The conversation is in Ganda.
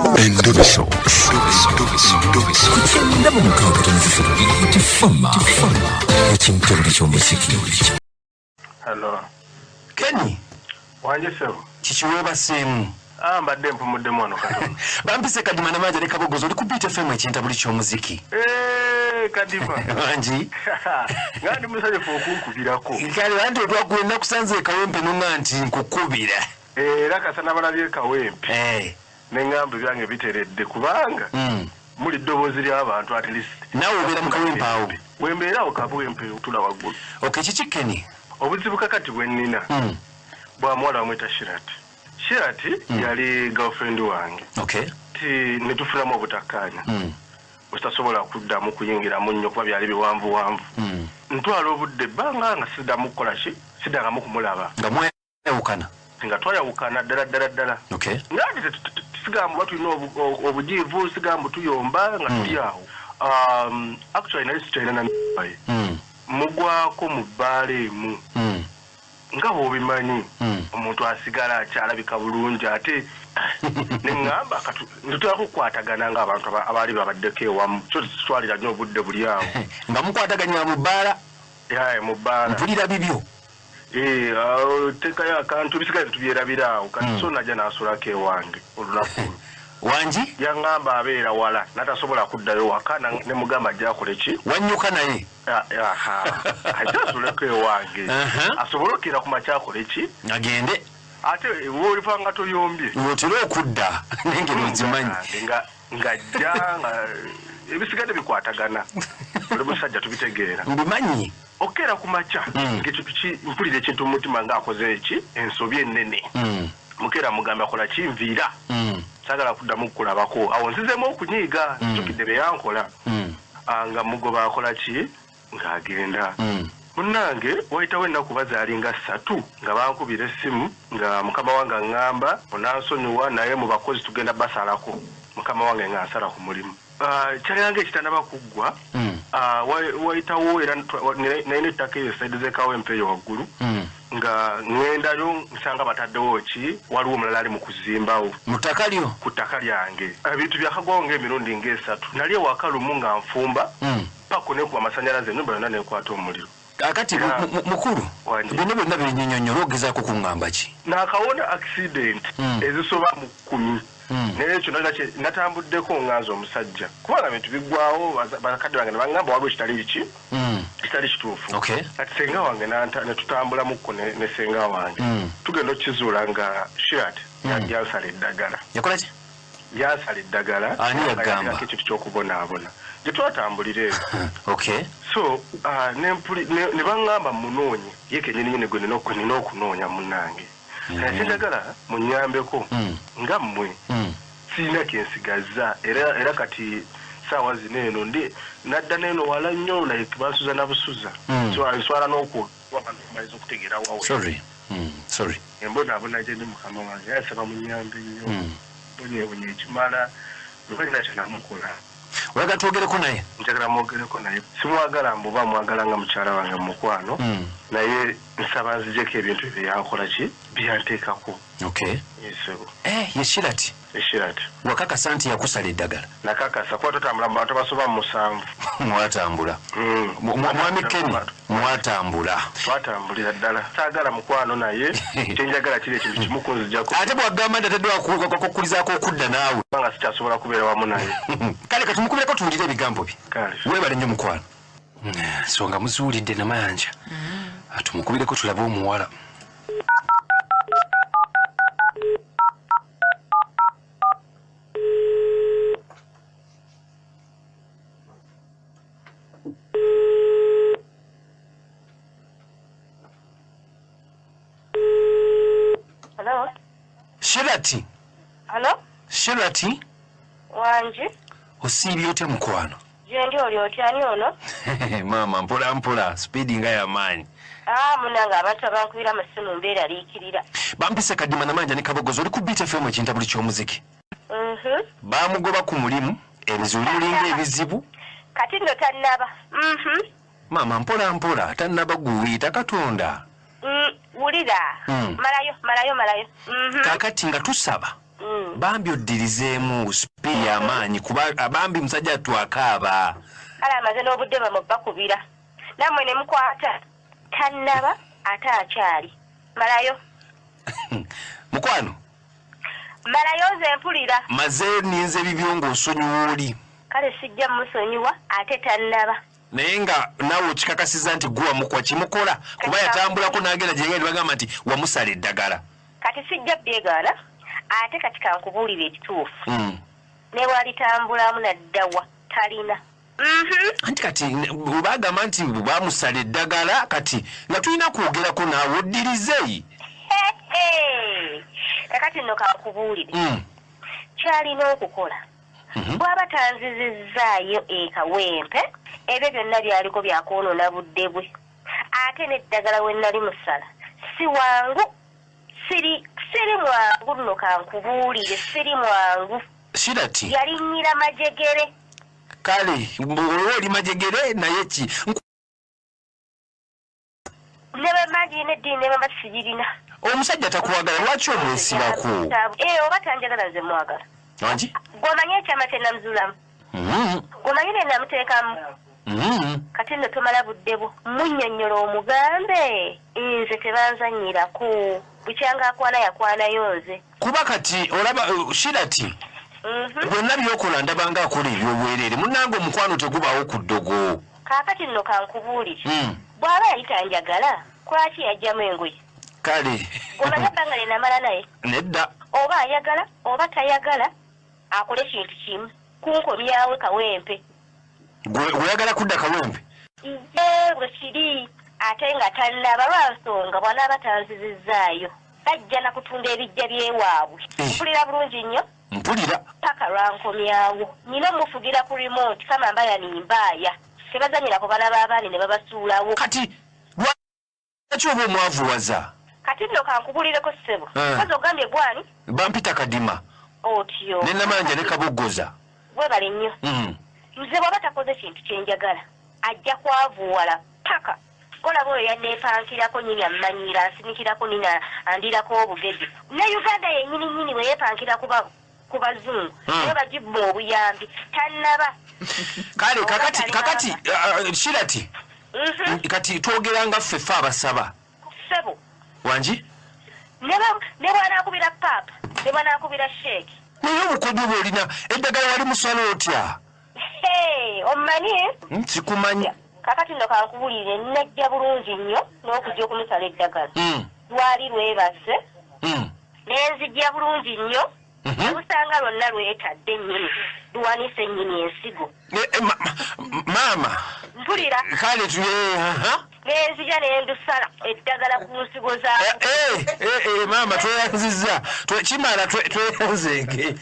Endobeso. Ku 96 Beat FM ekintobuli ky'omuziki. Hello. Kenny. Wanje sebo. Kiki weebaseemu? Ah, mbadde mpumuddemu wano katono. Bampise Kadima Namanja ne Kabogoza, oli ku Beat FM ekintabuli ky'omuziki. Eh, Kadima. Wangi. Nga ndi musanyufu okunkubirako. Kale anti otwakula nakusanze e Kawempe n'oŋŋamba nti nkukubira. Era kasana balabye e Kawempe. Ne ŋŋamba ebyange biteredde kubanga muli ddoboozi ly'abantu at least. Naawe obeera mu Kawempe awo? Wembeera awo Kawempe tula waggulu. Okay, kiki Kenny? Obuzibu kakati bwe nnina bwa muwala bamwita Shirat. Shirat yali girlfriend wange. Okay. Ti ne tufunamu obutakkaanya. Bwe kuddamu kuyingiramu nnyo kuba byali biwanvuwanvu. Ntwala obudde ebbanga nga siddamu kukola ki, siddangamu kumulaba. Nga mwayawukana? Nga twayawukana ddala ddala ddala. Okay. Nga sigamba oba tulina obujiivu, sigamba tuyomba nga tuli awo. Actually nali sikyalina na ye. Mugwako mu bbaala emu. Nga bw'obimanyi omuntu asigala akyalabika bulungi ate ne ŋŋamba ntutera kukwatagana ng'abantu abaali babaddeko ewamu, so tetutwalira nnyo obudde buli awo. Nga mukwataganyira mu bbaala? Yaye, mu bbaala. Mpulira bibyo. Teekayo akantu, ebisigadde tubyerabira awo. Kati so najja n'asulako ewange olunaku olwo. Wangi? Yaŋŋamba abeera wala n'atasobola kuddayo waka, ne mugamba ajja akole ki? Wannyuka naye? Aha, ajja asuleko ewange asobole okkeera ku makya akole ki? Agende. Ate w'olifa nga toyombye. Otera okudda n'engeri ozimanyi. Ng'ajja nga ebisigadde bikwatagana. Oli musajja tubitegeera. Mbimanyi. Okkeera ku makya ng'ekintu mpulira ekintu mu mutima ng'akoze eki ensobi ennene. Mukeera mugamba akola ki, nviira. Saagala kuddamu kukulabako. Awo nzizeemu okunyiiga, nzijukidde bye yankola. Nga mugoba akola ki, ng'agenda. Munnange wayitawo ennaku bazaalinga 3 nga bankubira essimu nga mukama wange aŋŋamba onansonyiwa naye mu bakozi tugenda basalako. Mukama wange nga nsala ku mulimu. Kyaliranga ekitannaba kuggwa, wayitawo era nalina ettaka eyo saidi z'e Kawempe eyo waggulu, nga ŋŋendayo nsanga bataddewo ki, waliwo omulala ali mu kuzimbawo. Mu ttaka lyo? Ku ttaka lyange. Ebintu byakagwawo ng'emirundi ng'esatu. Nali ewaka lumu nga nfumba, pako nekuba amasannyalaze ennyumba yonna nekwata omuliro. Kakati mukulu, bino byonna binnyonnyola ogezaako kuŋŋamba ki? Naakawona accident ezisoba mu 10. Naye ekyo natambuddeko nga nze omusajja. Kubanga bintu biggwawo, bakadde bange ne baŋŋamba waliwo ekitali ki? Kitali kituufu. Kati ssenga wange ne tutambulamukko ne ssenga wange. Tugenda okukizuula nga Shirat yansala eddagala. Yakola ki? Yansala eddagala. Ani yagamba? Ekintu ky'okubonaabona. Gye twatambulira eyo. Okay. So, ne baŋŋamba munoonye. Ye kennyini nnyini gwe nina okunoonya munnange. Naye njagala munnyambeko nga mmwe. Sirina kye nsigazza. Era kati ssaawa zino eno ndi nadda n'eno wala nnyo, like bansuza na busuza. So nswala n'okuba abantu bamaliza okutegeera wawe. Sorry. Sorry. Embonaabona gye ndi mukama wange. Naye nsaba munnyambe nnyo. Mbonyeebonye ekimala. Lwalina kye namukola. Oyagala twogereko naye? Njagala mwogereko naye. Simwagala mbuba mwagala nga mukyala wange mu mukwano. Naye nsaba nzijeko ebintu bye yankola ki? Byanteekako. Okay. Yesebo. Ye Shirat. Ye Shirat. Wakakasa nti yakusala eddagala? Nakakasa kuba totambula mu bantu basoba mu 7. Mwatambula. Mwami Kenny, mwatambula. Twatambulira ddala. Saagala mukwano naye kye njagala kiri ekintu kimu kunzijako. Ate bw'agamba nti atadde wakukulizaako okudda naawe. Kubanga sikyasobola kubeera wamu naye. Kale katumukubireko tuwulire ebigambo bye. Kale. Weebale nnyo mukwano. So nga muzuulidde Namayanja. Tumukubireko tulabe omuwala. Hello? Shirati. Hello? Shirati? Wangi? Osiibye otya mukwano? Gye ndi oli otya ani ono? Maama mpola mpola, speedi nga y'amaanyi. Munnange abantu abankubira amasimu mbeeraliikirira. Bampise Kadima Namanja ne Kabogoza, oli ku Beat FM ekintabuli ky'omuziki. Baamugoba ku mulimu, ebizibu bimulinga ebizibu. Kati nno tannaba. Maama mpola mpola, tannaba guwiita Katonda. Wulira. Malayo, malayo, malayo. Kaakati nga tusaba. Bambi oddirizeemu sipiidi amaanyi kuba bambi musajja twakaaba. Kale amaze n'obudde bamwe bakubira. Nammwe ne mukwata. Tannaba ate akyali. Malayo. Mukwano. Malayo nze mpulira. Maze ninze bibyo ng'osonyiwa oli. Kale sijja musonyiwa ate tannaba. Naye nga naawe okikakasiza nti gwe wamukwa kimukola kuba yatambulako n'agenda gye yali bagamba nti wamusala eddagala. Kati sijja byegaana ate kati kankubuulira ekituufu. Ne bw'alitambulamu naddawa talina. Anti kati bwe bagamba nti bamusala eddagala kati nga tulina kwogerako naawe oddirize. Kakati nno kankubuulire. Kyalina okukola. Bw'aba tanzizizzaayo ekawempe ebyo byonna byaliko byakwonoona budde bwe. Ate n'eddagala we nali musala si wangu, siri mwangu nno kankubuulire, siri mwangu. Shirati. Yalinnyira majegere. Kale bw'oba oli majegere naye ki? Ne bwe mba ngirina eddiini ne bwe mba sigirina. Omusajja takwagala lwaki omwesibako? Oba tanjagala nze mwagala. Wangi? Gw'omanyi ekyama kye namuzuulamu? Gw'omanyi bye namuteekamu? Kati nno tomala budde bwo munnyonnyola omugambe nze tebanzannyirako bukyanga akwana yakwanayo nze. Kuba kati olaba Shirati. Byonna by'okola ndaba nga akola ebyobwereere munnange omukwano tegubaawo ku ddogo. Kaakati nno kankubuulire. Bw'aba yali tanjagala lwaki yajjamu engoye? Kale. Gw'omanyi ebbanga lye namala naye? Nedda. Oba ayagala oba tayagala akole kintu kimu kunkomyawo Kawempe. Gwe oyagala kudda Kawempe? Ye bwe kiri ate nga tannaba lwa nsonga bw'anaaba tanzizizzaayo bajja na kutunda ebijja by'ewaabwe. Mpulira bulungi nnyo? Mpulira. Paka lwankomyawo. Nina omufugira ku remote kama mbaya nimbaaya. Tebazannyira ku baana b'abaani ne babasuulawo. Kati lwaki oba omwavuwaza? Kati nno kankubulireko ssebo. Kozi ogambye gwani? Bampita Kadima. Otyo. Ne Namanja ne Kaboggoza. Webale nnyo. Nze bw'aba takoze kintu kye njagala ajja kwavuwala paka. Olaba oyo yanneepankirako nnyini ammanyira ansinikirako nnyini andirako obugezi. Ne Uganda yennyini nnyini bwe yeepankira ku bazungu naye bagibba obuyambi tannaba. Kale kakati Shirati. Kati twogera nga ffe ffe abasaba. Ssebo. Wangi? Ne bw'anaakubira paapa ne bw'anaakubira sheeki. Naye obukodyo bw'olina eddagala wali musala otya? Omumanyi? Sikumanyi. Kakati nno kankubuulire najja bulungi nnyo n'okujja okumusala eddagala. Lwali lwebase. Ne nzijja bulungi nnyo. Olusanga lwonna lwetadde nnyini luwanise nnyini ensigo. Maama. Mpulira. Kale nenzija ne ndusala eddagala ku nsigo za. Maama tweyanzizza. Kimala tweyanzenge.